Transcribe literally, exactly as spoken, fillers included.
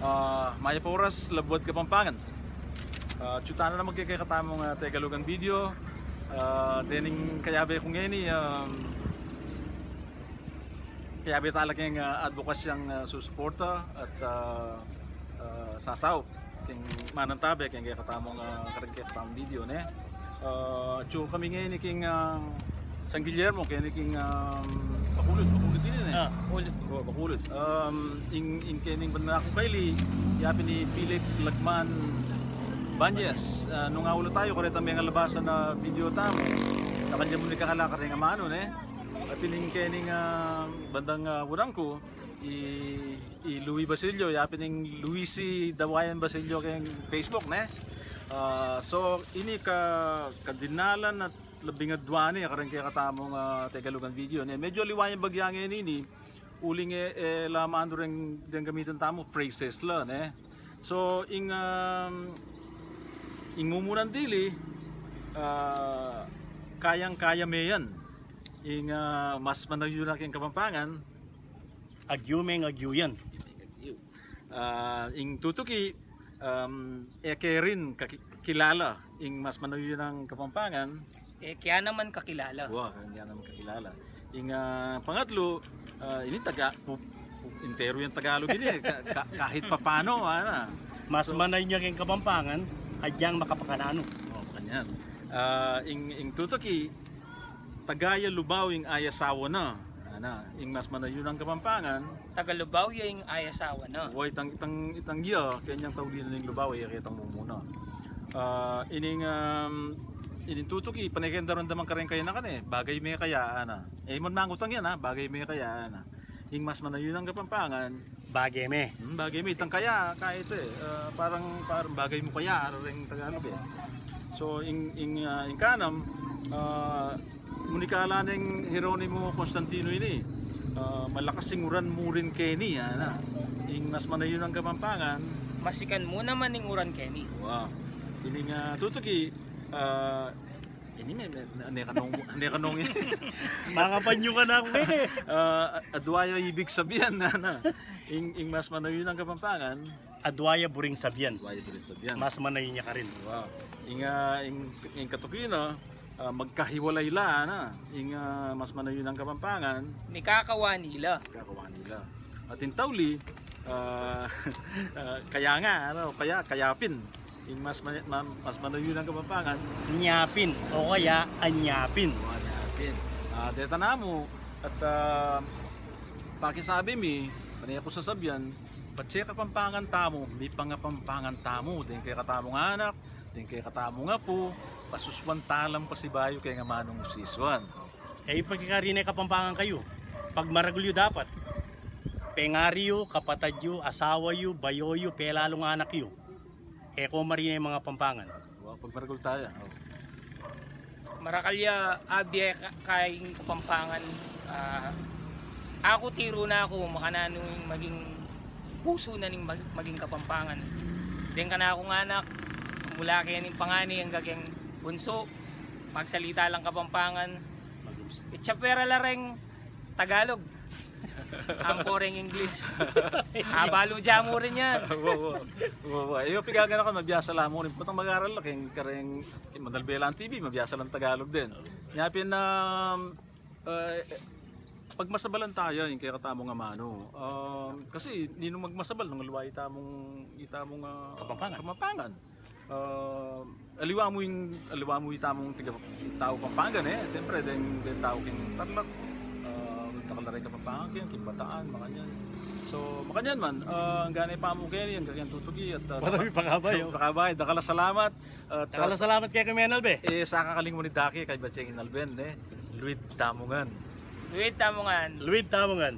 Ah, mayap a oras, Labuad Kapampangan. Ah, atyu tana naman keng kekatamung, ah, Tegalugan video. Ah, dening kayabe ku ngeni, um, kayabe talagang, ah, advocacy yang, ah, susuporta at, ah, ah, sasaup keng manantabe keng kekatamung, ah, keng kekatamung video, ne? Ah, atyu kami ngeni keng, ah, San Guillermo, keni keng, um, Bacolod, Bacolod ini, ne? Ah, Bacolod. O, Bacolod. Um, ing, ing kening banda ku kaili, yapin i Philip Lagman Banyes. Ah, nung aula tayu, karetang mengalabasan a video tamu, nakalya mu ni kakala kareng amanu, ne? At ining kening, ah, bandang, ah, unan ku, i, i Louis Basilio, yapin ing Luisi Dawayan Basilio keng Facebook, ne? Ah, so, ini ka, kadinalan at labing adua ne kareng kekatamung, ah, Tegalugan video, ne? Medyu aliwa yang bagya ngeni, uling e, e la mandu reng, reng gamitan tamu, phrases la, ne? So, ing, um, ing mumunan dili, ah, kayang-kaya me yan. Ing, ah, mas manayun a keng Kapampangan, agyu meng agyu yan. Ah, ing tutuki, um, e ke rin kaki-, kilala. Ing mas manayun a Kapampangan, e ke naman kakilala. Wa, kaya naman kakilala. Ing, ah, pangatlu, ah, ini taga, pu-, pu-, interu yang Tagalog ini, eh. Ka-, ka-, kahit papano, ana. Mas manayun a keng Kapampangan, agyang makapakananu. O, makanyan. Ah, ing, ing tutuki, taga ya Lubao ing ayasawa na. Ana, ing mas manayun a Kapampangan, taga Lubao ya ing ayasawa na. Wa, itang, itang, itang ya, kanyang tauli na ning Lubao, e ketang mumuna. Ah, ining, um, ining tutuki, pane keng daramdaman kareng kayanakan, e, bagay me kaya, ana. E, man mangutang yan, ha, bagay me kaya, ana. Ing mas manayun a Kapampangan, bage me. Hmm, bage me. Itang kaya, kaya ito, e. Ah, parang, parang bagay mu kaya, areng Tagalog, e. So, ing, ing, ah, ing kanam, ah, munikala neng Jeronimo Constantino ini, ah, malakas ing uran mu rin keni, ana. Ing mas manayun a Kapampangan, masikan mu naman ing uran keni. Wa. Ining, ah, tutuki, ah, ini me, me, ane kanung, ane kanung ini. Makapanyu ka na ku keni. Ah, adua ya ibig sabian, ana. Ing, ing mas manayun a Kapampangan, adua ya buring sabian. Adua ya buring sabian. Mas manayun ya karin. Wa. Ing, ah, ing, ing katuki na, ah, magkahiwalay la, ana. Ing, ah, mas manayun a Kapampangan, mikakawani la. Mikakawani la. At ing tauli, ah, ah, kaya nga, ana, kaya, kayapin. Ing mas ma-, ma-, mas manayun a Kapampangan, nyapin, o kaya anyapin. O, anyapin. Ah, deta namu, at, ah, pakisabi mi, pane ku sasabian, patse Kapampangan tamu, mipangapampangan tamu, deng kekatamung anak, deng kekatamung apu, pasusuan tamu pasibayu keng amanung usisuan. E yu pakikarinan Kapampangan kayu. Pagmaragul yu dapat. Pengari yu, kapatad yu, asawa yu, bayo yu, pelalung anak yu. E ko marinan ing mangapampangan. Wa, pagmaragul taya. O. Marakal ya, abie ka-, kaing Kapampangan, ah, aku tiru na ku, makananu ing maging pusu na ning mag-, maging Kapampangan. Deng kanakung anak, mula kening pangani anggang keng bunsu, magsalita lang Kapampangan. Itsa pera la reng Tagalog. Ampo reng English. Abalu ja mu rin yan. Wa, wa. Wa, wa. E, pigaganakan, mabiasa la mu rin. Potang mag-aral la, keng kareng, keng Manalbe lang T V, mabiasa lang Tagalog din. Nyapin, um, e, pagmasabalan taya ing kekatamung amanu. Um, kasi, ninung magmasabal, nung aliwa itamung, itamung, ah, Kapampangan. Kapampangan. Ah, aliwa mu ing, aliwa mu itamung tiga, tau Pampanga, e. Siyempre, deng, deng tau keng Tarlac, ah, dakal la reng Kapampangan keng, keng Bataan, makanyan. So, makanyan man, ah, anggang pamu keni, anggang tutuki, at, ah, patawid dakal, pakabay, o. Pakabay, dakal a salamat, at, dakal a, ah, salamat keka, Kuya Nalbe. E, saka kaling manidake, kaybat ya ing Nalben, e. Luid tamu ngan. Luid tamu ngan. Luid tamu ngan.